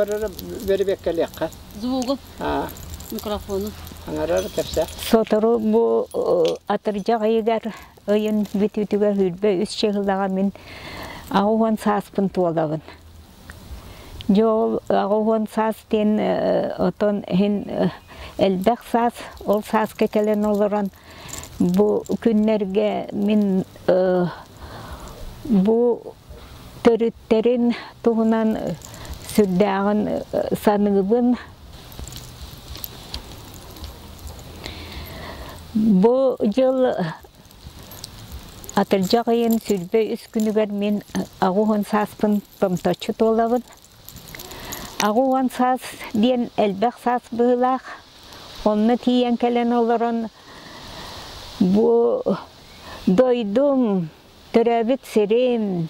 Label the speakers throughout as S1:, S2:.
S1: Көрөрө бэрибиэккэлиэххэ.
S2: Звугу. Микрофону.
S1: Аҥарар кэпсэ.
S3: Сотору бу атырдьах ыйыгар ыйын бүтүүтүгэр 23 чыһылаҕа мин 80 сааспын туолабын. Дьэ ол 80 саас диэн отон иһин элбэх саас, ол сааска кэлэн олорон бу күннэргэ мин бу төрүттэрин туһунан сүрдээҕин саныыбын. Бу дьыл атырдьах ыйын 23 күнүгэр мин 80 сааспын томточчу туолабын. 80 саас диэн элбэх саас быһыылаах. Онно тиийэн кэлэн олорон бу дойдум, төрөөбүт сирим,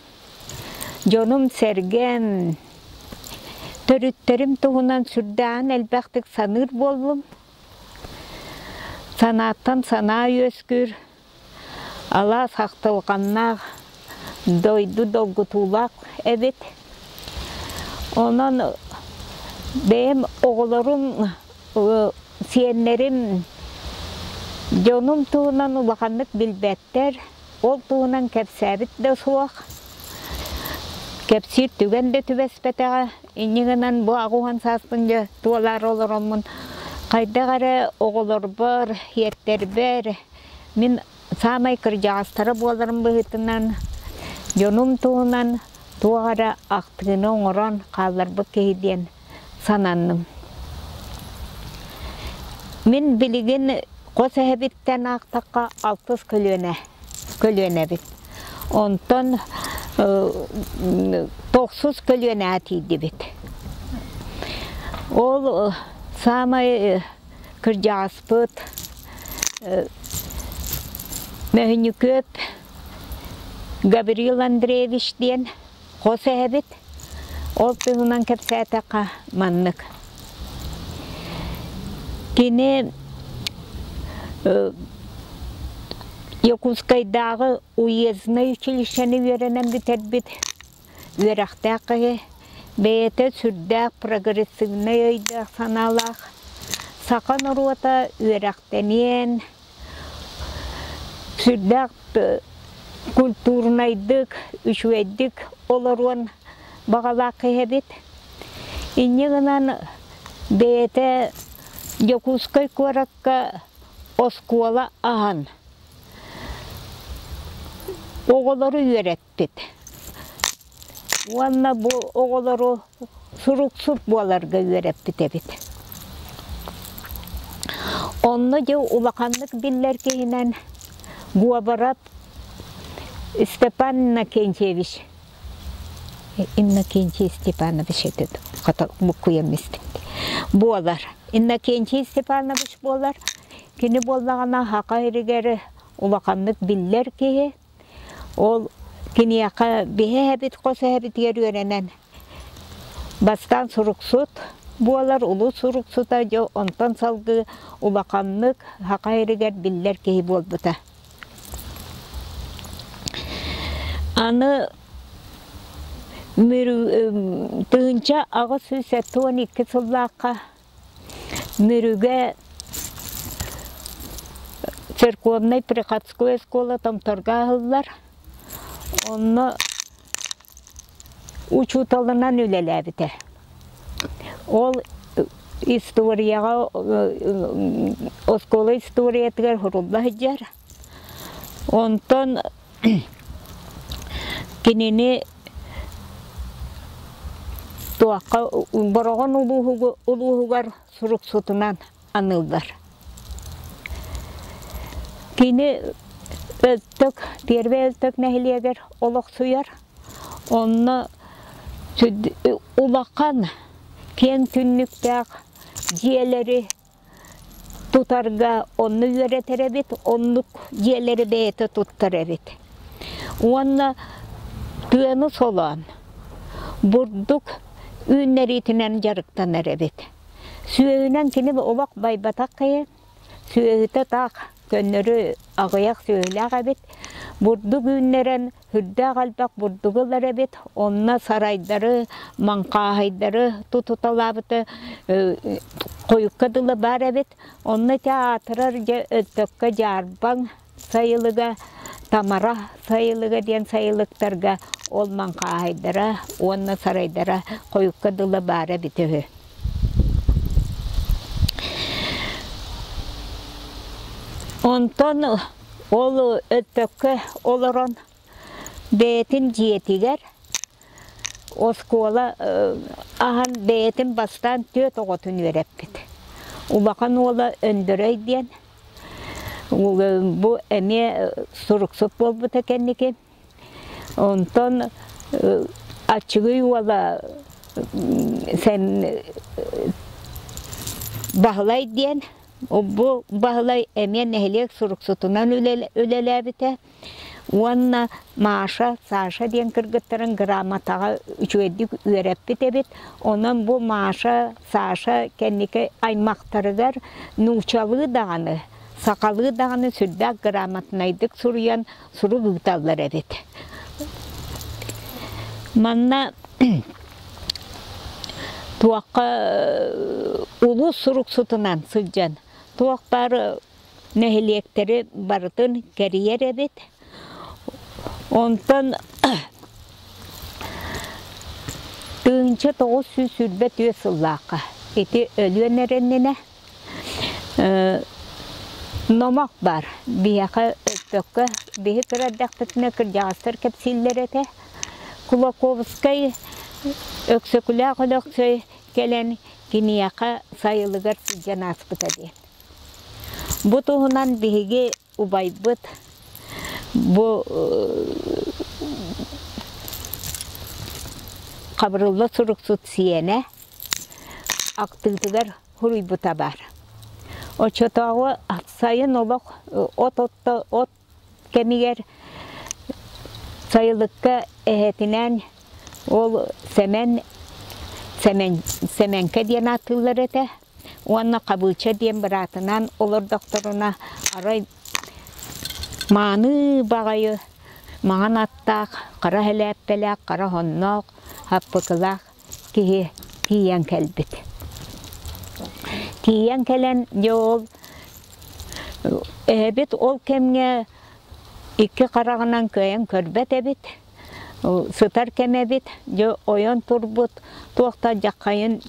S3: дьонум-сэргэм, төрүттэрим туһунан сүрдээҕин элбэхтик саныыр буоллум. Санааттан санаа үөскүүр, алаас ахтылҕаннаах, дойду долгутуулаах эбит. Онон бэйэм оҕолорум, сиэннэрим дьонум туһунан улаханнык билбэттэр, ол туһунан кэпсээбит да суох. Кэпсиир түгэн да түбэспэтэҕэ. Инньэ гынан бу 80 сааспын дьэ туолаары олороммун хайдах эрэ оҕолорбор, иэттэрбэр мин саамай кырдьаҕастара буоларым быһыытынан дьонум туһунан туох эрэ ахтыыны оҥорон хаалларбыт киһи диэн сананным. Мин билигин хос эһэбиттэн аахтахха алтыс көлүөнэ көлүөнэбит. Онтон тохсус көлүөнэҕэ тиийдибит. Ол саамай кырдьаҕаспыт Мөһүнньүкүөп Гаврил Андреевич диэн хос эһэбит. Ол туһунан кэпсээтэххэ маннык. Кини Якутскайдааҕы уезднай училищены үөрэнэн бүтэрбит үөрэхтээх киһи, бэйэтэ сүрдээх прогрессивнай өйдөөх-санаалаах, саха норуота үөрэхтэниэн, сүрдээх культурнайдык, үчүгэйдик олоруон баҕалаах киһи эбит. Инньэ гынан бэйэтэ Дьокуускай куоракка оскуола аһан оҕолору үөрэппит. Уонна бу оҕолору суруксут буоларга үөрэппит эбит. Онно дьэ улаханнык биллэр киһинэн Говоров Степан Иннокентьевич Иннокентий Степанович этэ хата буккуйан истим буолар. Иннокентий Степанович буолар. Кини буоллаҕына Хаха иригэр улаханнык биллэр киһи. Ол киниэхэ биһи эһэбит хос эһэбитигэр үөрэнэн бастаан суруксут буолар, улуу суруксута дьэ онтон салгыы улаханнык Саха сиригэр биллэр киһи буолбута. Аны 1872 сыллаахха Мүрүгэ церковнай приходской оскуола Томторго аһыллар. Онно учууталынан үлэлээбитэ. Ол историяҕа оскуола историятыгар сурулла сылдьар. Онтон кинини туохха Бороҕон улууһугар суруксутунан аныыллар. Кини Өлтөк, Первэй Өлтөк нэһилиэгэр олохсуйар. Онно улахан киэҥ түннүктээх дьиэлэри тутарга онно үөрэтэр эбит, оннук дьиэлэри бэйэтэ туттар эбит. Уонна тыаны солоон, бурдук үүннэриитинэн дьарыктанар эбит. Сүөһүнэн кини олох байбатах киһи, сүөһүтэ таах көннөрү аҕыйах сүөһүлээх эбит. Бурдук үүннэрэн Үрдээх элбэх бурдугу ылар эбит, онно сарайдары, маҥхааһайдары тутуталаабыта хойукка дылы баар эбит. Онно ити аатырар дьэ Өттөккө Дьаарбаҥ сайылыга, Тамара сайылыга диэн сайылыктарга ол маҥхааһайдара уонна сарайдара хойукка дылы баара эбитэ үһү. Онтон Ол Өттөккө олорон бэйэтин дьиэтигэр оскуола аһан бэйэтин бастаан түөрт оҕотун үөрэппит. Улахан уола Өндөрөй диэн бу эмиэ суруксут буолбута кэнники. Онтон аччыгый уола Баһылай диэн Бу Баһылай эмиэ нэһилиэк суруксутунан үлэлээбитэ уонна Маша, Саша диэн кыргыттарын грамотаҕа үчүгэйдик үөрэппит эбит. Онон бу Маша, Саша кэнники аймахтарыгар нууччалыы даҕаны, сахалыы даҕаны сүрдээх грамотнайдык суруйан сурук ыыталлар эбит. Манна туохха улуус суруксутунан сылдьан туох баар нэһилиэктэри барытын кэрийэр эбит. Онтон 1924 сыллаахха ити өлүөн эрэннинэ Номох баар. Биһиэхэ өспөккө биһи кыра эрдэхпитинэ кырдьаҕастар кэпсииллэр этэ. Кулаковскай Өксөкүлээх Өлөксөй кэлэн киниэхэ сайылыгар сылдьан ааспыта диэн. Бу туһунан биһиги убайбыт бу Хабырылла суруксут сиэнэ актыытыгар суруйбута баар. Оччотооҕу сайын олох от отто от кэмигэр сайылыкка эһэтинээн ол Сэмэн Сэмэн Сэмэҥкэ диэн ааттыыллар этэ уонна Хабыыча диэн быраатынаан олордохторуна арай мааны баҕайы маҥан аттаах, хара сэлээппэлээх, хара хонноох, хаппыкылаах киһи тиийэн кэлбит. Тиийэн кэлэн дьэ ол эһэбит ол кэмҥэ икки хараҕынан кыайан көрбөт эбит, сытар кэм эбит, дьэ ойон турбут, туох да дьаххайын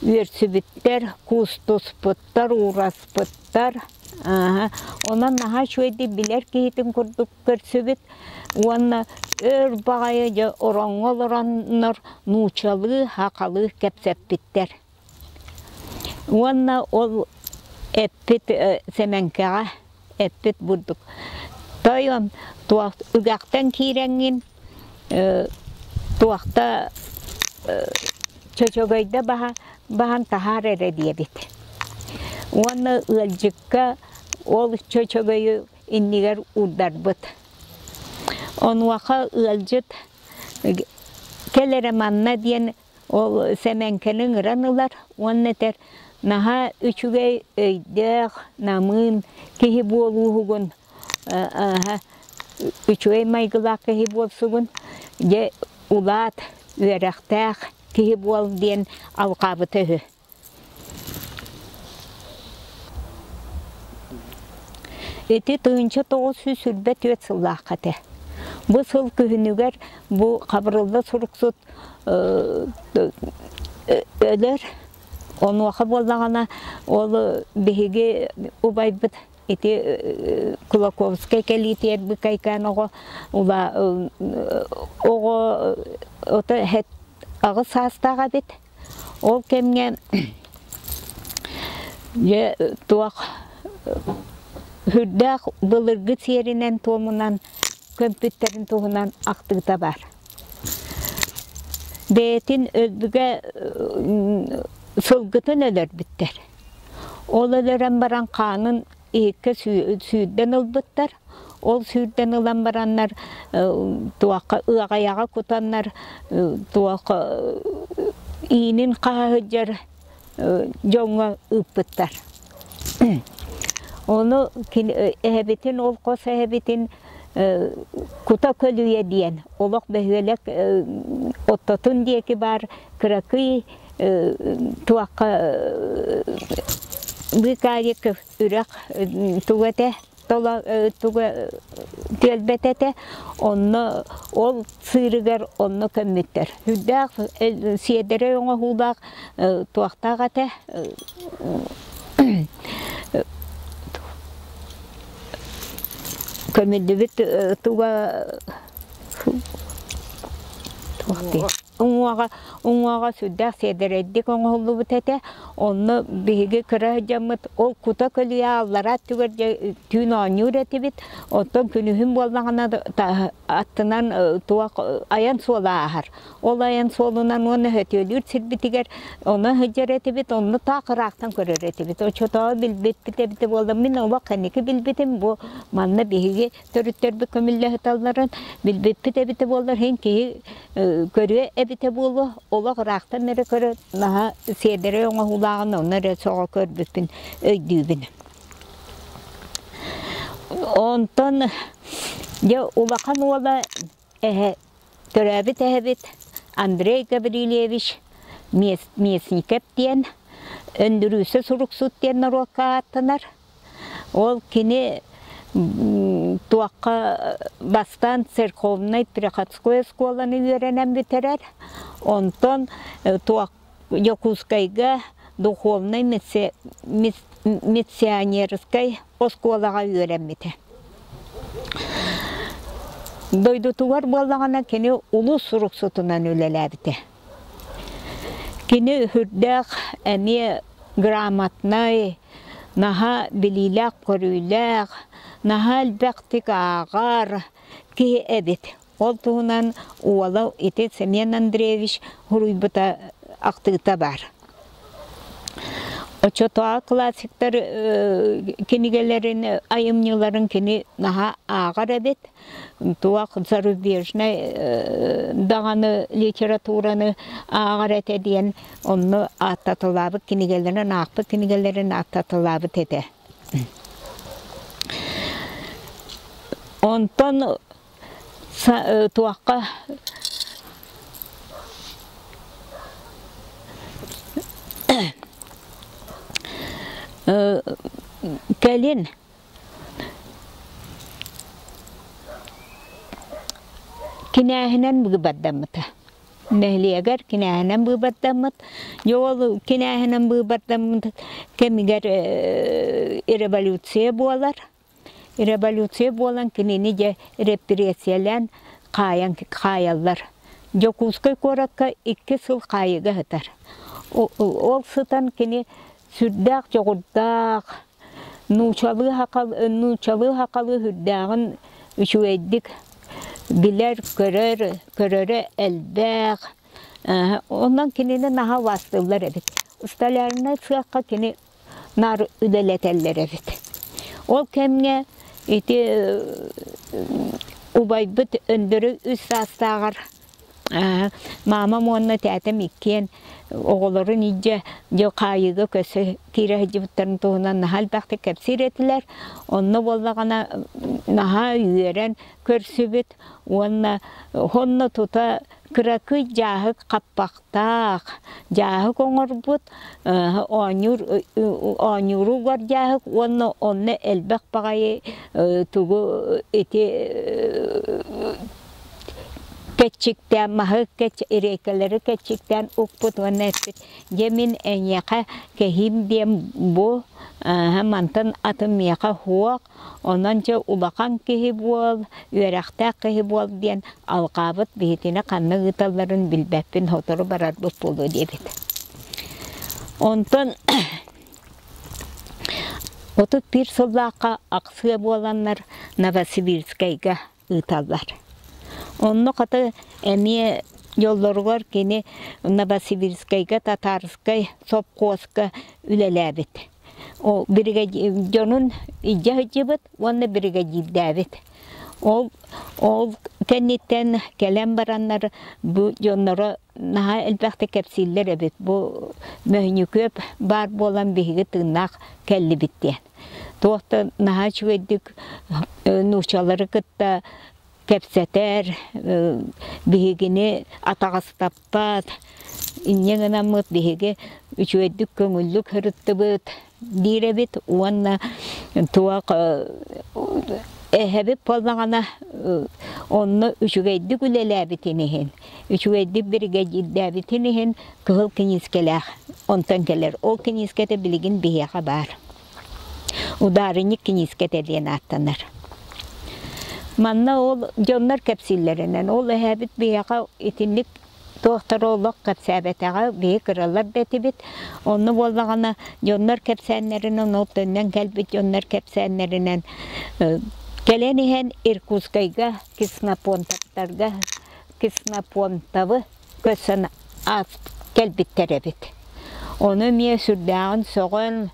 S3: үөрсүбүттэр, куустуспуттар, уураспыттар. Онон наһаа үчүгэйдик билэр киһитин курдук көрсүбүт уонна өр баҕайы дьэ ороҥҥо олороннор нууччалыы, сахалыы кэпсэппиттэр. Уонна ол эппит Сэмэҥкэҕэ эппит бурдук тойон туох үгэхтэн киирэҥҥин туохта чөчөгөйдө баһан таһаар эрэ диэбит. Уонна ыалдьыкка ол чөчөгөйү иннигэр уурдарбыт. Онуоха ыалдьыт кэл эрэ манна диэн ол Сэмэҥкэни ыҥыран ылар уонна этэр наһаа үчүгэй өйдөөх, намыын киһи буолууһугун, үчүгэй майгылаах киһи буолсугун, дьэ улаат, үөрэхтээх киһи буол диэн алҕаабыта үһү. Ити 1924 сыллаахха этэ. Бу сыл күһүнүгэр бу Хабырылла суруксут өлөр. Онуоха буоллаҕына ол биһиги убайбыт ити Кулаковскай кэлиитигэр быкайкаан оҕо оҕо ото аҕыс саастаах эбит. Ол кэмҥэ дьэ туох сүрдээх былыргы сиэринэн-туомунан көмпүттэрин туһунан ахтыыта баар. Бэйэтин өлбүгэ сылгытын өлөрбүттэр. Ол өлөрөн баран хаанын иһиккэ сүүрдэн ылбыттар. Ол сүүрдэн ылан бараннар туохха ыаҕайаҕа кутаннар туох иинин хаһа сылдьар дьоҥҥо ыыппыттар. Ону эһэбитин ол хос эһэбитин Кута Көлүйэ диэн олох бөһүөлэк оттотун диэки баар кыракый туохха быыкаайык үрэх туга этэ тола туга түөлбэтэ этэ онно ол сыырыгар онно көммүттэр үрдээх сиэдэрэй оҥоһуулаах туохтаах этэ Көмүллүбүт туга уҥуоҕа уҥуоҕа сүрдээх сиэдэрэйдик оҥоһуллубут этэ. Онно биһиги кыра сылдьаммыт ол кута көлүйэ аллараа өттүгэр дьэ түүн оонньуур этибит. Оттон күнүһүн буоллаҕына аттынан туох айан суола ааһар. Ол айан суолунан уонна сөтүөлүүр сирбитигэр ону сылдьар этибит, онно таах ыраахтан көрөр этибит. Оччотооҕу билбиппит эбитэ буолла. Мин олох кэнники билбитим бу манна биһиги төрүттэрбит көмүллэ сыталларын билбиппит эбитэ буоллар иһин киһи көрүө эбитэ буолуо. Олох ыраахтан эрэ көрө наһаа сиэдэрэй оҥоһуулааҕын онно эрэ сөҕө көрбүппүн өйдүүбүн. Онтон дьэ улахан уола Эһэ, төрөөбүт эһэбит Андрей Гаврильевич Местников диэн Өндүрүүсэ суруксут диэн норуокка ааттанар. Ол кини туохха бастаан церковнай приходской оскуоланы үөрэнэн бүтэрэр. Онтон туох Дьокуускайга духовнай миссионерскай оскуолаҕа үөрэммитэ. Дойдутугар буоллаҕына кини улуус суруксутунан үлэлээбитэ. Кини үрдээх эмиэ грамотнай, наһаа билиилээх-көрүүлээх, наһаа элбэхтик ааҕар киһи эбит. Ол туһунан уола ити Семен Андреевич суруйбута ахтыыта баар. Оччотооҕу классиктар кинигэлэрин, айымньыларын кини наһаа ааҕар эбит. Туох зарубежнай даҕаны литератураны ааҕар этэ диэн онно ааттатылаабыт кинигэлэрин, аахпыт кинигэлэрин ааттатылаабыт этэ. Онтон туохха кэлин кинээһинэн быыбардаммыта. Нэһилиэгэр кинээһинэн быыбардаммыт. Дьэ ол кинээһинэн быыбардаммыт кэмигэр революция буолар. Революция буолан кинини дьэ репрессиялээн хаайан хаайаллар. Дьокуускай куоракка 2 сыл хаайыыга сытар. Ол сытан кини сүрдээх дьоҕурдаах, нуучалыы нуучалыы сахалыы сүрдээҕин үчүгэйдик билэр, көрөр, көрөрө элбэх. Онон кинини наһаа убаастыыллар эбит. Столярнай сыахха кини наар үлэлэтэллэр эбит. Ол кэмҥэ ити убайбыт Өндөрү үс саастааҕар маамам уонна тээтэм иккиэн оҕолорун илдьэ дьэ хаайыыга көсө киирэ сылдьыбыттарын туһунан наһаа элбэхтик кэпсиир этилэр. Онно буоллаҕына наһаа үөрэн көрсүбүт уонна онно тута Кыракый дьааһык хаппахтаах, дьааһык оҥорбут, оонньуур оонньууру угар дьааһык уонна онно элбэх баҕайы тугу ити кэччиктээн маһы рейкэлэри кэччиктээн укпут уонна эппит дьэ мин эйиэхэ кэһиим диэн бу мантан атын миэхэ суох Онон дьэ улахан киһи буол, үөрэхтээх киһи буол диэн алҕаабыт биһитини ханна ыыталларын билбэппин сотору барарбыт буолуо диэбит. Онтон 31 сыллаахха аксыа буоланнар Новосибирскайга ыыталлар. Онно хата эмиэ дьоллоругар кини Новосибирскайга татарскай сопхуоска үлэлээбит. Ол дьонун илдьэ сылдьыбыт уонна биригэдьиирдээбит. Ол ол кэнниттэн кэлэн бараннар бу дьонноро наһаа элбэхтик кэпсииллэр эбит. Бу Мөһүнүкүөп баар буолан биһиги тыыннаах кэллибит диэн. Туох да наһаа үчүгэйдик нууччалары кытта кэпсэтэр, биһигини атаҕастаппат, инньэ гынаммыт биһиги үчүгэйдик көҥүллүк сырыттыбыт диир эбит уонна туох эһэбит буоллаҕына онно үчүгэйдик үлэлээбитин иһин, үчүгэйдик биригэдьиирдээбитин иһин кыһыл киниискэлээх онтон кэлэр. Ол киниискэтэ билигин биһиэхэ баар. Удаарынньык киниискэтэ диэн ааттанар. Манна ол дьоннор кэпсииллэринэн, ол эһээбит биһиэхэ итинник туохтара олох кэпсээбэтэҕэ, биһи кыралар да этибит. Онно буоллаҕына дьоннор кэпсээннэринэн, ол төннөн кэлбит дьоннор кэпсээннэринэн кэлэн иһэн Иркутскайга Ксенофонтовтарга Ксенофонтовы көрсөн аас кэлбиттэр эбит. Ону эмиэ сүрдээҕин сөҕөн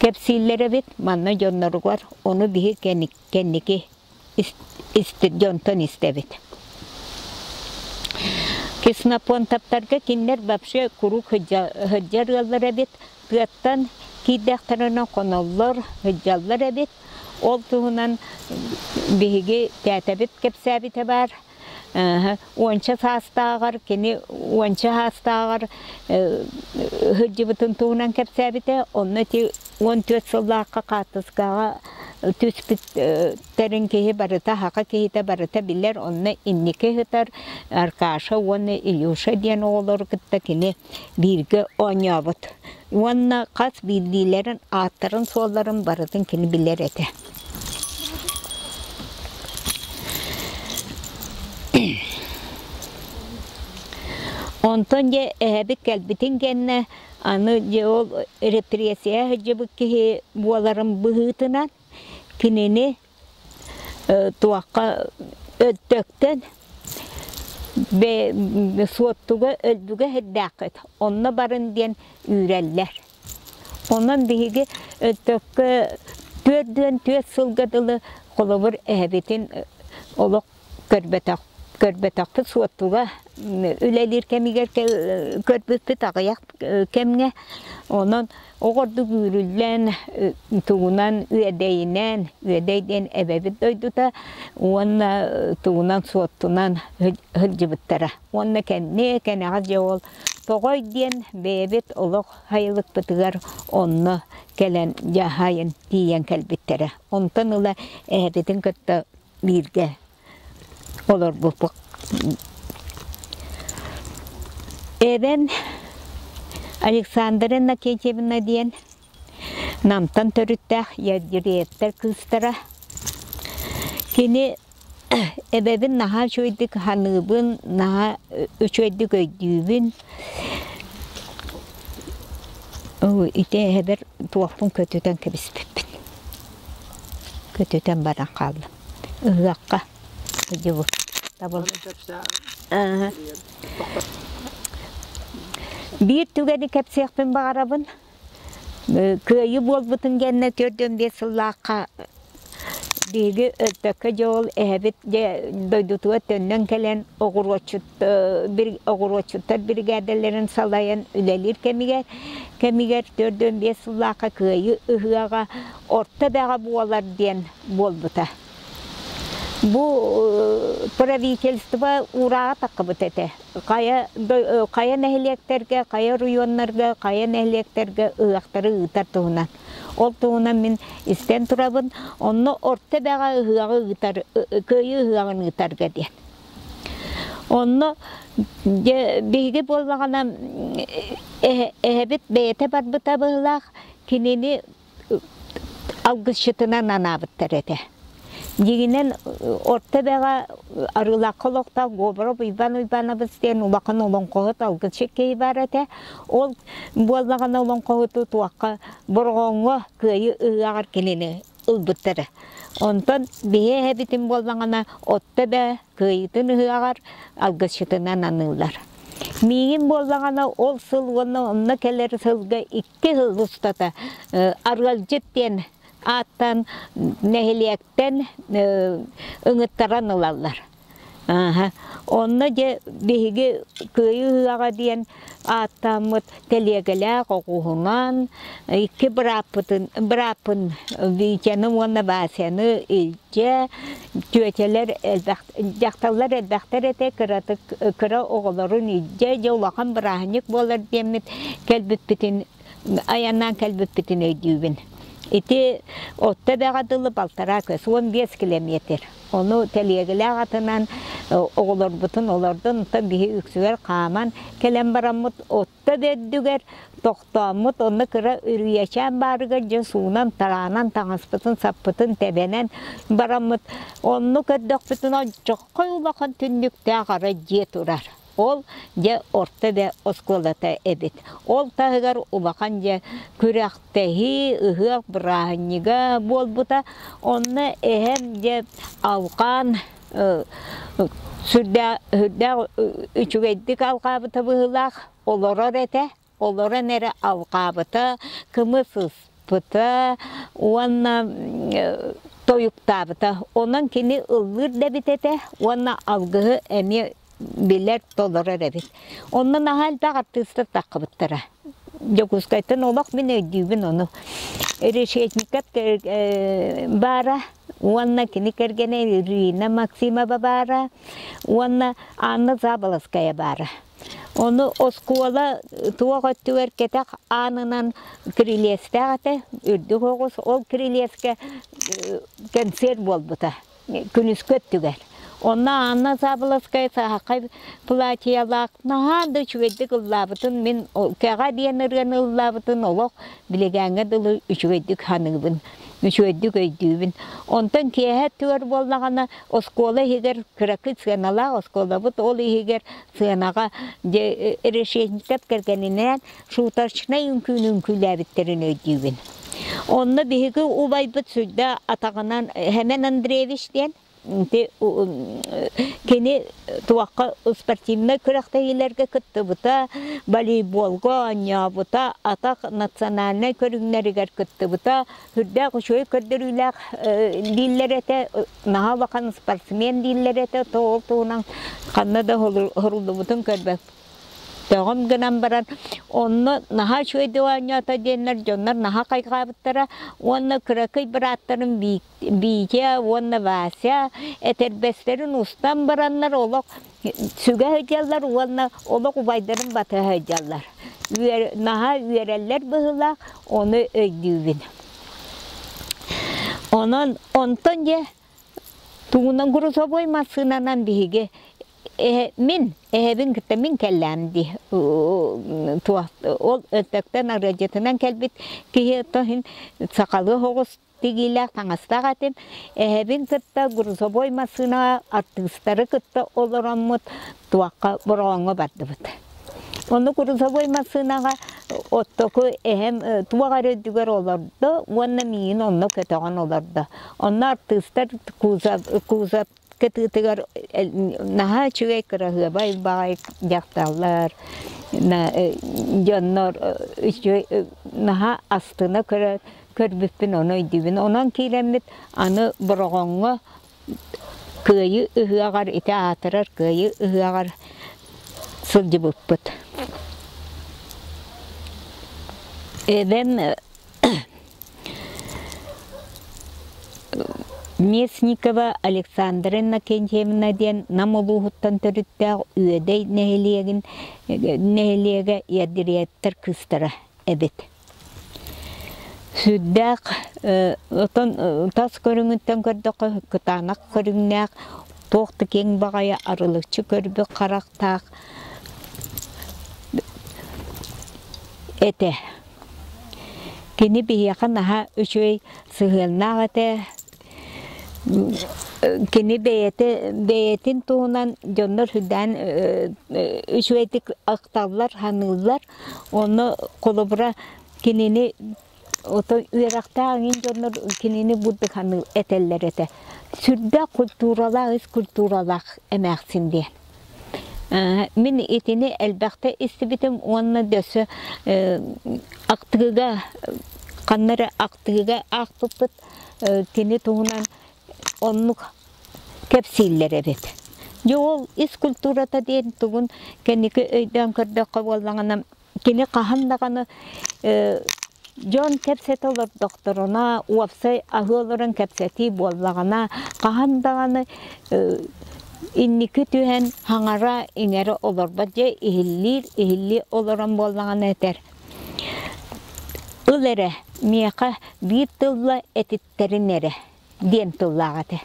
S3: кэпсииллэр эбит. Манна дьонноругар ону биһи кэнники дьонтон истэбит. Ксенофонтовтарга кинилэр вообще куруук сылдьар ыаллар эбит. Тыаттан киирдэхтэринэ хоноллор, сылдьаллар эбит. Ол туһунан биһиги тээтэбит кэпсээбитэ баар. Уонча саастааҕар кини уонча саастааҕар сылдьыбытын туһунан кэпсээбитэ. Онно ити 14 сыллаахха хаартыскаҕа түспүттэрин киһи барыта, саха киһитэ барыта билэр. Онно инники сытар Аркаша уонна Илюша диэн оҕолору кытта кини бииргэ оонньообут. Уонна хас биирдиилэрин ааттарын-суолларын барытын кини билэр этэ. Онтон дьэ эһэбит кэлбитин кэннэ аны дьэ ол репрессия сылдьыбыт киһи буоларын быһыытынан кинини туохха Өлтөктөн Суоттуга өлбүгэ сирдээххит онно барын диэн үүрэллэр. Онон биһиги Өлтөккө 44 сылга дылы холобур эһэбитин олох көрбөтөх көрбөтөхпүт Суоттуга үлэлиир кэмигэр көрбүппүт аҕыйах кэмҥэ. Онон оҕордук үүрүллэн тугунан үөдэйинэн үөдэй диэн эбэбит дойдута уонна тугунан суоттунан сылдьыбыттара. Уонна кэнниэ кэнэҕэс дьэ ол Тоҕой диэн бэйэбит олох сайылыкпытыгар онно кэлэн дьаһайан тиийэн кэлбиттэрэ. Онтон ыла эһэбитин кытта бииргэ олорбуппут. Эбэм Александра Иннокентьевна диэн Намтан төрүттээх ядереттэр кыыстара. Кини эбэбин наһаа үчүгэйдик саныыбын, наһаа үчүгэйдик өйдүүбүн. Ити эһэбэр туохпун көтүтэн кэбиспиппин. Көтүтэн баран хааллым. Ыһыахха сылдьыбыт. Биир түгэни кэпсиэхпин баҕарабын. Кыайыы буолбутун кэннэ 45 сыллаахха биһиги Өлтөккө дьол эһэбит дьэ дойдутугар төннөн кэлэн оҕуруотчут оҕуруотчуттар биригээдэлэрин салайан үлэлиир кэмигэр кэмигэр 45 сыллаахха Кыайыы ыһыаҕа Орто Эбэҕэ буолар диэн буолбута. Бу правительство уурааҕа таххыбыт этэ. Хайа, хайа нэһилиэктэргэ, хайа оройуоннарга, хайа нэһилиэктэргэ ыһыахтары ыытар туһунан. Ол туһунан мин истэн турабын. Онно Орто Эбэҕэ ыһыаҕы ыытар, Кыайыы ыһыаҕын ыытарга диэн. Онно дьэ биһиги буоллаҕына эһэбит бэйэтэ барбыта быһыылаах, кинини алгысчытынан анаабыттар этэ. Дьиҥинэн Орто Эбэҕэ Арыылаахха олохтоох Говоров Уйбаан Уйбаанабыс диэн улахан олоҥхоһут алгысчыт киһи баар этэ. Ол буоллаҕына олоҥхоһуту туохха Бороҕоҥҥо Кыайыы ыһыаҕар кинини ылбыттара. Онтон биһи эһэбитин буоллаҕына Отто Эбэ Кыайыытын ыһыаҕар алгысчытынан аныыллар. Миигин буоллаҕына ол сыл уонна онно кэлэр сылга икки сыл устата арыалдьыт диэн ааттаан нэһилиэктэн ыҥыттаран ылаллар. Ааһа. Онно дьэ биһиги Кыайыы ыһыаҕа диэн ааттааммыт тэлиэгэлээх оҕуһунан икки бырааппытын бырааппын Витяны уонна Васяны илдьэ түөтэлэр элбэх дьахталлар элбэхтэр этэ кыратык кыра оҕолорун илдьэ дьэ улахан бырааһынньык буолар диэммит кэлбиппитин айаннаан кэлбиппитин өйдүүбүн. Ити Отто Эбэҕэ дылы балтараа көс, 15 килэмиэтир. Ону тэлиэгэлээх атынан оҕолорбутун олордон, оттон биһи үксүгэр хааман кэлэн бараммыт Отто Эбэ үрдүгэр тохтооммут, онно кыра үрүйэчээн баарыгар дьэ суунан, тараанан, таҥаспытын, саппытын тэбэнэн бараммыт. Онну көрдөхпүтүнэ оччоххой улахан түннүктээх арай дьиэ турар. Ол дьэ орто эбэ оскуолата эбит. Ол таһыгар улахан дьэ күрэхтэһии, ыһыах бырааһынньыга буолбута. Онно эһэм дьэ алҕаан сүрдээх үчүгэйдик алҕаабыта быһыылаах олорор этэ. Олорон эрэ алҕаабыта, кымыс ыспыта уонна тойуктаабыта. Онон кини ыллыыр да эбит этэ уонна алгыһы эмиэ билэр, толорор эбит. Онно наһаа элбэх артыыстар таххыбыттара. Дьокуускайтан олох мин өйдүүбүн ону. Решетников баара уонна кини кэргэнэ Ирина Максимова баара уонна Анна Заболоцкая баара. Ону оскуола туох өттүгэр кэтэх аанынан кирилиэстээх этэ, үрдүк оҕус. Ол кирилиэскэ кэнсиэр буолбута күнүскү өттүгэр. Онно Анна Заболоцкая саһаххай платьелаах наһаа да үчүгэйдик ыллаабытын мин кэҕэ диэн ырыаны ыллаабытын олох билигээҥҥэ дылы үчүгэйдик саныыбын. үчүгэйдик өйдүүбүн. Онтон киэһэ өттүгэр буоллаҕына оскуола иһигэр кыракый сыаналаах оскуолабыт ол иһигэр сыанаҕа дьэ Решетников кэргэнинээн шуточнай үҥкүүнү үҥкүүлээбиттэрин өйдүүбүн. Онно биһиги убайбыт сүрдээх атаҕынан Хэмэн Андреевич диэн Ити кини туохха спортивнай күрэхтэһиилэргэ кыттыбыта, волейболга оонньообута, атах национальнай көрүҥнэригэр кыттыбыта, сүрдээх үчүгэй көрдөрүүлээх дииллэр этэ, наһаа улахан спортсмен дииллэр этэ, то ол туһунан ханна да хоруллубутун көрбөт Төҕөм гынан баран, онно наһаа үчүгэй оонньоото диэннэр дьоннор наһаа хайҕаабыттара уонна кыракый бырааттарым Витя уонна Вася этэрбэстэрин устан бараннар олох сүгэ сылдьаллар уонна олох убайдарын батыһа сылдьаллар. Наһаа үөрэллэр быһыылаах, ону өйдүүбүн. Онон онтон дьэ тугунан грузовой массыынанан биһиги мин эһэбин кытта мин кэллэм дии ол өттөктөн арыадьытынан кэлбит киһи тоһин сахалыы оҕус тигиилээх таҥастаах этим. Эһэбин кытта грузовой массыынаҕа артыыстары кытта олороммут туохха Бороҕоҥҥо бардыбыт. Ону грузовой массыынаҕа оттоку эһэм туох эрэ үрдүгэр олордо уонна миигин онно көтөҕөн олордо. Онно артыыстар кузов, кузов кытыытыгар наһаа үчүгэй кыраһыабай баҕайы дьахталлар, дьоннор үчүгэй наһаа астына көрө көрбүппүн ону өйдүүбүн. Онон киирэммит аны Бороҕоҥҥо Кыайыы ыһыаҕар ити аатырар Кыайыы ыһыаҕар сылдьыбыппыт. Эбэм Местникова Александра Иннокентьевна диэн Нам улууһуттан төрүттээх Үөдэй нэһилиэгин нэһилиэгэ ядриаттар кыыстара эбит. Сүрдээх отон тас көрүҥүттэн көрдөххө кытаанах көрүҥнээх, туох да киэҥ баҕайы арылыччы көрбүт харахтаах этэ. Кини биһиэхэ наһаа үчүгэй сыһыаннаах этэ. Кини бэйэтэ бэйэтин туһунан дьоннор сүрдээн үчүгэйдик ахталлар, саныыллар. Онно холобура кинини ото үөрэхтээх эҥин дьоннор кинини бурдук саныы этэллэр этэ. Сүрдээх культуралаах, ис культуралаах эмээхсин диэн. Мин итини элбэхтэ истибитим уонна дөссө актыыга ханна эрэ актыыга аахпыппыт кини туһунан оннук кэпсииллэр эбит. Дьэ ол ис культурата диэн тугун кэнники өйдөөн көрдөххө буоллаҕына, кини хаһан даҕаны дьон кэпсэтэ олордохторуна, уопсай аһыы олорон кэпсэтии буоллаҕына, хаһан даҕаны инники түһэн хаҥара иҥэрэ олорбот дьэ иһиллиир, иһиллии олорон буоллаҕына этэр: «Ыл эрэ, миэхэ биир тылла этиттэрин эрэ» диэн тыллаах этэ.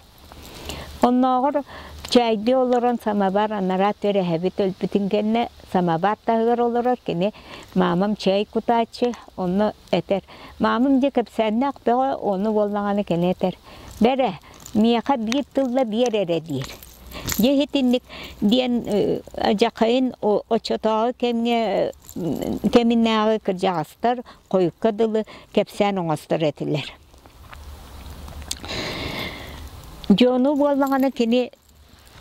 S3: Оннооҕор чээйдии олорон самовар анараа түөрэһэбит өлбүтүн кэннэ самовар таһыгар олорор кини маамам чэй кутааччы онно этэр маамам дьэ кэпсээннээх бөҕө ону буоллаҕына кини этэр бэрэ миэхэ биир тылла биэр эрэ диир дьэ итинник диэн дьахайын оччотооҕу кэмҥэ кэминээҕи кырдьаҕастар хойукка дылы кэпсээн оҥостор этилэр Дьону буоллаҕына кини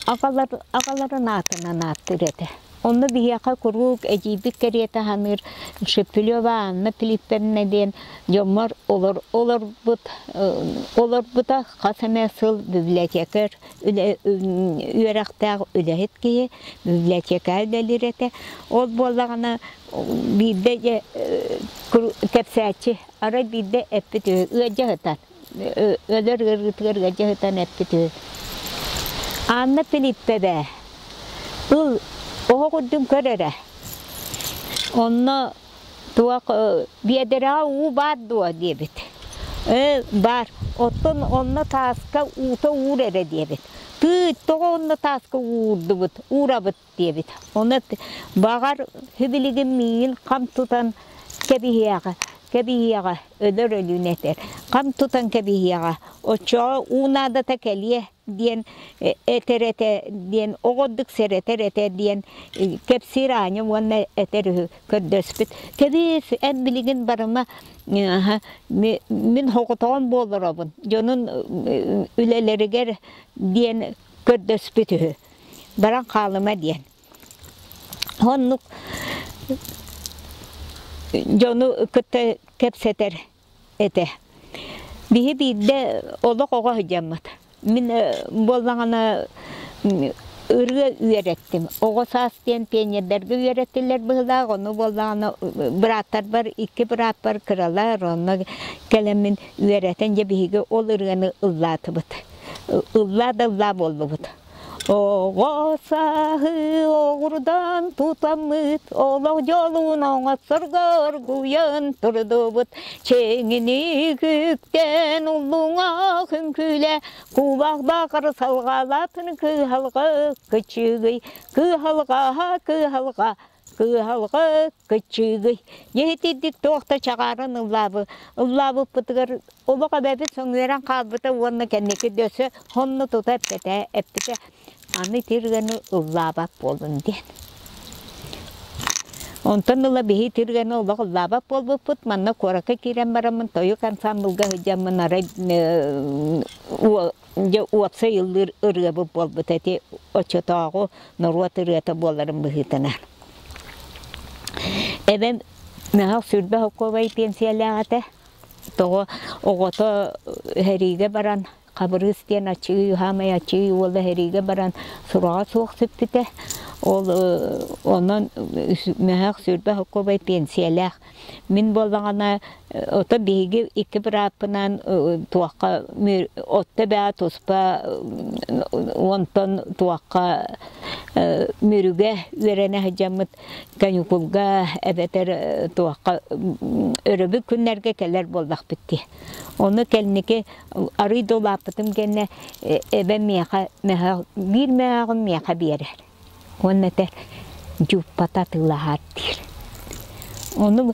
S3: аҕалар аҕаларын аатынан ааттыыр этэ. Онно биһиэхэ куруук эдьиийбит кэриэтэ саныыр Шепелева Анна Филипповна диэн дьоммор олор олорбут олорбута хас эмэ сыл библиотекарь үлэ үөрэхтээх үлэһит киһи библиотека үлэлиир этэ. Ол буоллаҕына биирдэ дьэ кэпсээччи Арай биирдэ эппит үһү, ыалдьа сытан, өлөр ыарыытыгар ыалдьа сытан эппит үһү: «Анна Филиппэбэ, ыл, оһох үрдүн көр эрэ. Онно туох биэдэрэҕэ уу баар дуо?» диэбит. «Ээ, баар. Оттон онно тааска уута уур эрэ» диэбит. «Тыый, тоҕо онно тааска уурдубут, уурабыт?» диэбит. Ону баҕар сибилигин миигин хам тутан кэбиһиэҕэ, кэбиһиэҕэ, өлөр өлүүнү этэр. Хам тутан кэбиһиэҕэ, оччоҕо уу наадата кэлиэ диэн этэр этэ диэн оҕордук сэрэтэр этэ диэн кэпсиир Аня уонна этэр үһү көрдөспүт. Кэбиис, эн билигин барыма, мин соҕотоҕун буолоробун, дьонун үлэлэригэр диэн көрдөспүт үһү. баран хаалыма диэн. Оннук дьону кытта кэпсэтэр этэ. Биһи биирдэ олох оҕо сылдьаммыт. Мин буоллаҕына ырыа үөрэттим. Оҕо саас диэн пионердарга үөрэттилэр быһыылаах, ону буоллаҕына бырааттарбар, икки бырааппар кыралар, онно кэлэммин үөрэтэн дьэ биһиги ол ырыаны ыллаатыбыт. Ыллаа да ыллаа буоллубут. Оҕо сааһы оҕурдан тутаммыт, олох дьолун оҥосторго оргуйан турдубут. Чэҥини күктэн уллуҥа күҥкүлэ, кулах баҕар салҕалатын кыһалҕа кычыгый, кыһалҕа кыһалҕа Кыһалҕа кыччыыгый. Дьиһитирдик туох да чаҕааран ыллаабы ыллаабыппытыгар олох эбэбит соҥуоран хаалбыта уонна кэнники дөссө сонно тута эппэтэ эппитэ аны тиргэни ыллаабат буоллун диэн. Онтон ыла биһи тиргэни олох ыллаабат буолбуппут. Манна куоракка киирэн бараммын тойук ансаамбылга сылдьаммын арай Дьэ уопсай ыллыыр ырыабыт буолбута ити оччотооҕу норуот ырыата буоларын быһыытынан. Эбэм мөһөх сүүрбэ холкуобай пенсиялаах этэ. Тоҕо оҕото сэриигэ баран Хабырыыс диэн аччыгый уһаамай аччыгый уола сэриигэ баран сураҕа суох сүппүтэ. Ол онон мөһөх сүүрбэ холкуобай пенсиялаах. Мин буоллаҕына ото биһиги икки бырааппынаан туохха отто бээ туспа онтон туохха Мүрүгэ үөрэнэ сылдьаммыт каникулга эбэтэр туохха өрөбүл күннэргэ кэлэр буоллахпыт дии. Ону кэнники арыый да улааппытым кэннэ эбэм миэхэ биир мөһөөҕүн миэхэ биэрэр. Уонна этэр дьууппата атыылаһаар диир. Ону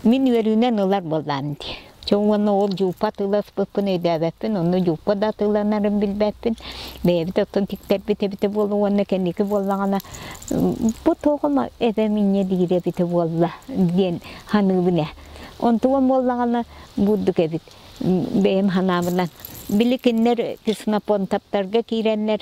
S3: мин үөрүүнэн ылар буоллаҕым дии. Чэ уонна ол дьууппа атыыласпыппын өйдөөбөппүн, онно дьууппа да атыыланарын билбэппин. Бэйэбит оттон тиктэрбит эбитэ буолуо уонна кэнники буоллаҕына бу тоҕо эбэм инньэ диир эбитэ буолла диэн саныыбын ээ. Онтугум буоллаҕына бурдук эбит бэйэм санаабынан. Били кинилэр ксенофонтовтарга киирэннэр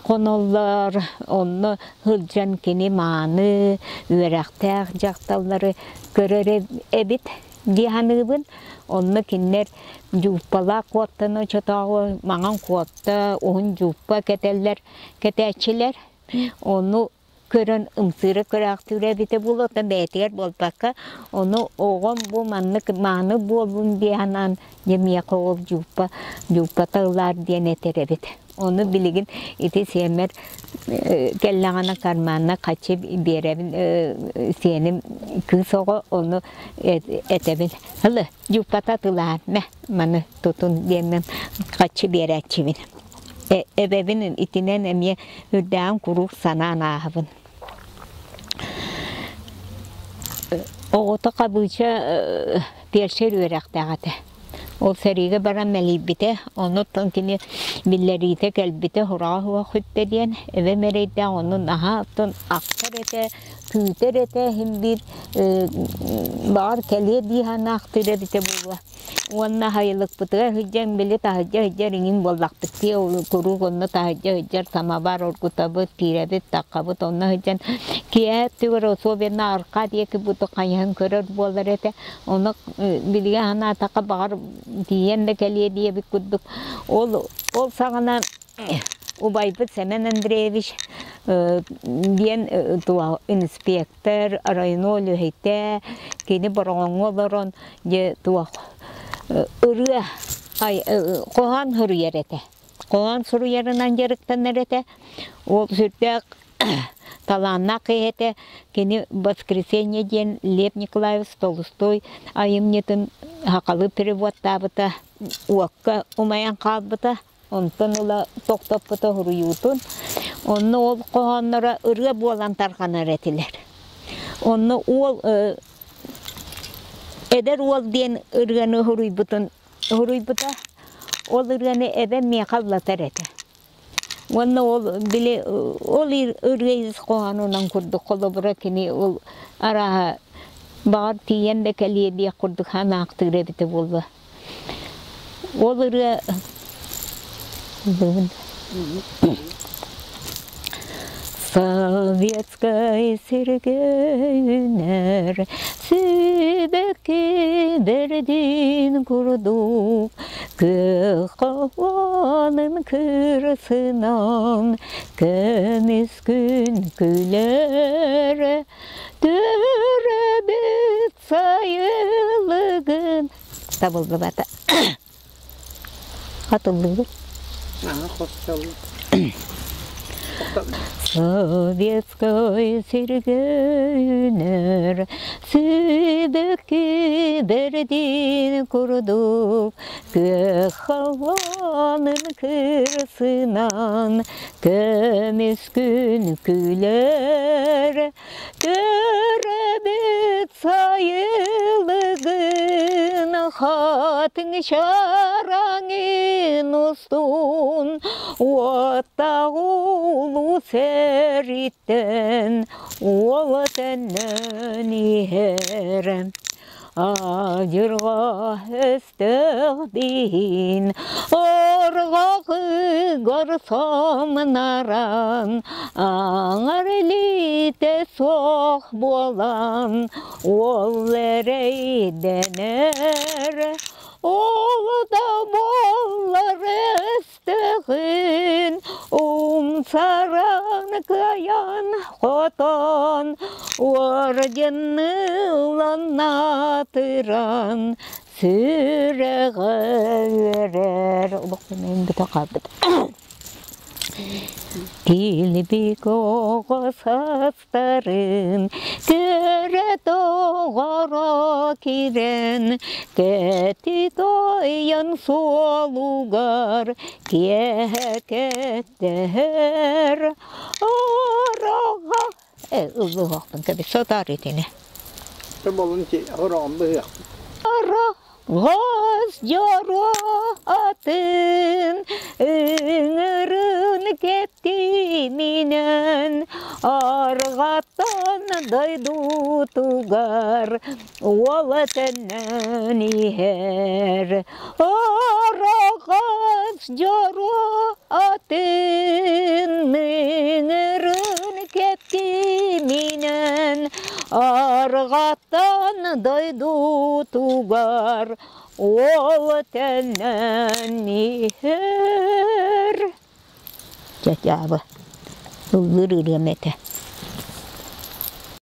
S3: хоноллор, онно сылдьан кини мааны, үөрэхтээх дьахталлары көрөр эбит дии саныыбын. Онно кинилэр дьууппалаах куоптаны оччотооҕу маҥан куопта, уһун дьууппа кэтэллэр, кэтээччилэр. Ону көрөн ымсыыра көрөөхтүүрэ эбитэ буолуо, оттон бэйэтигэр буолбакка, ону оҕом бу маннык мааны буоллун дии санаан, дьэ миэхэ ол дьууппа, дьууппата ылаар диэн этэр эбит. Ону билигин ити сиэммэр кэллэҕинэ карманна хаччы биэрэбин сиэним кыыс оҕо ону этэбин ылы дьууппата атылаан мэ маны тутун диэммин хаччы биэрээччибин эбэбин итинэн эмиэ үрдээҕин куруук санаан ааһабын оҕото хабыыча фельдшер үөрэхтээх этэ Ол сэриигэ баран мэлийбитэ, онуттан кини биллэриитэ кэлбитэ сураҕа суох сүттэ диэн эбэм эрэйдээх ону наһаа оттон ахтар этэ, күүтэр этэ иһин биир баҕар кэлиэ дии санаахтыыр эбитэ буолуо. Уонна сайылыкпытыгар сылдьан били таһырдьа сылдьар иҥин буоллахпыт дии, куруук онно таһырдьа сылдьар самовар оргутабыт, киирэбит, таххабыт, онно сылдьан киэһэ өттүгэр особенно арҕаа диэки буту хайыһан көрөр буолар этэ. Ону билигин санаатахха баҕар тиийэн да кэлиэ диэбит курдук. Ол ол саҕана убайбыт Сэмэн Андреевич диэн туох инспектор, районо үлэһитэ, кини Бороҕоҥҥо олорон дьэ туох ырыа хоһоон суруйар этэ. Хоһоон суруйарынан дьарыктанар этэ. Ол сүрдээх Талааннаах киһи этэ. Кини «Воскресенье» диэн Лев Николаевич Толстой айымньытын сахалыы переводтаабыта, уокка умайан хаалбыта. Онтон ыла тохтоппута суруйуутун. Онно ол хоһоонноро ырыа буолан тарҕанар этилэр. Онно уол эдэр уол диэн ырыаны суруйбутун суруйбута. Ол ырыаны эбэм миэхэ ыллатар этэ. Уонна ол били ол ырыа ис хоһоонунан курдук холобура кини ол арааһа баҕар тиийэн да кэлиэ диэх курдук ханаахтыыр эбитэ буолла. Ол ырыа Советскай сиргэ үүнэр сибэкки бэрдин курдук Күөх хоһоонун кырсынан көмүс күн күлэр Төрөбүт сайылыгын табыллыбата Хатыллыбыт. Советской сиргэ үүнэр сибэкки бэрдин курдук күөх халлаанын кырсынан көмүс күн күлэр Төрөбүт сайылыгын хатыҥ чараҥын устун уоттаах улуу сэриттэн уол төннөн иһэр. Адьырҕа өстөөх биһин орҕоҕугар сомнаран аҥар илиитэ суох буолан уол эрэйдэнэр ол да буоллар өстөҕүн умсаран кыайан хотон орденныланнатыран сүрэҕэ үөрэр олохпун бүтэ хаалбыт Килбик оҕо састарын көрө тоҕоро киирэн кэтит ойон суолугар киэһэ кэттэһэр ороҕо ыллыһохпун кэбис сотаар итини
S1: Болун хороҕом быһыахпыт.
S3: Гос дьоруо атын ыҥырын кэптиминэн арҕаттан дойдутугар уола төннөн иһэр. Ороҕос дьоруо атын ыҥырын кэптиминэн арҕаттан дойдутугар. Ол төннөн иһэр. Дьэ, дьаабы. Ыллыыр ырыам этэ.